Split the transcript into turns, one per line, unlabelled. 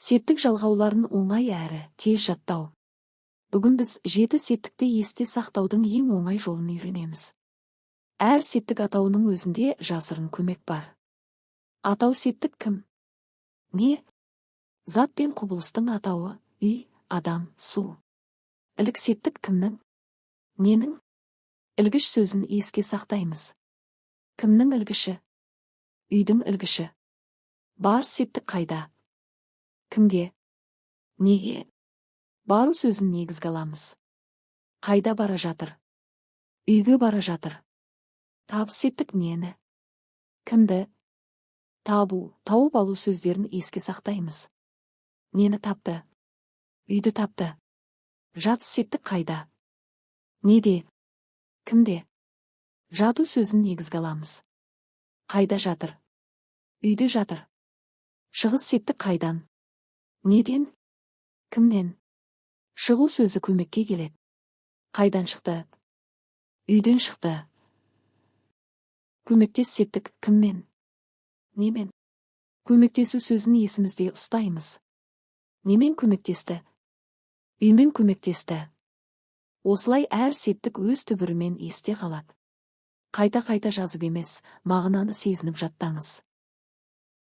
Септік жалғауларын оңай әрі тез жаттау. Бүгін біз жеті септікті есте сақтаудың ең оңай жолын үйренеміз. Әр септік атауының өзінде жасырын көмек бар. Атау септік кім? Не? Зат пен құбылыстың атауы: үй, адам, су. Ілік септік кімнің? Ненің? Ілгіш сөзін еске сақтаймыз. Кімнің ілгіші? Үйдің ілгіші. Бар септік қайда? Кімге? Неге? Бару сөзін негізге аламыз. Қайда бара жатыр? Үйге бара жатыр. Табыс септік нені? Кімді? Табу, тауып алу сөздерін еске сақтаймыз. Нені тапты? Үйді тапты. Жатыс септік қайда? Неде? Кімде? Жату сөзін негізге аламыз. Қайда жатыр? Үйде жатыр. Шығыс септік қайдан? Неден? Кімнен? Шығу сөзі көмекке келеді. Қайдан шықты? Үйден шықты. Көмектес септік кіммен? Немен? Көмектесу сөзін есімізде ұстаймыз. Немен көмектесті? Үймен көмектесті. Осылай әр септік өз түбірімен есте қалады. Қайта-қайта жазып емес, мағынаны сезініп жаттаңыз.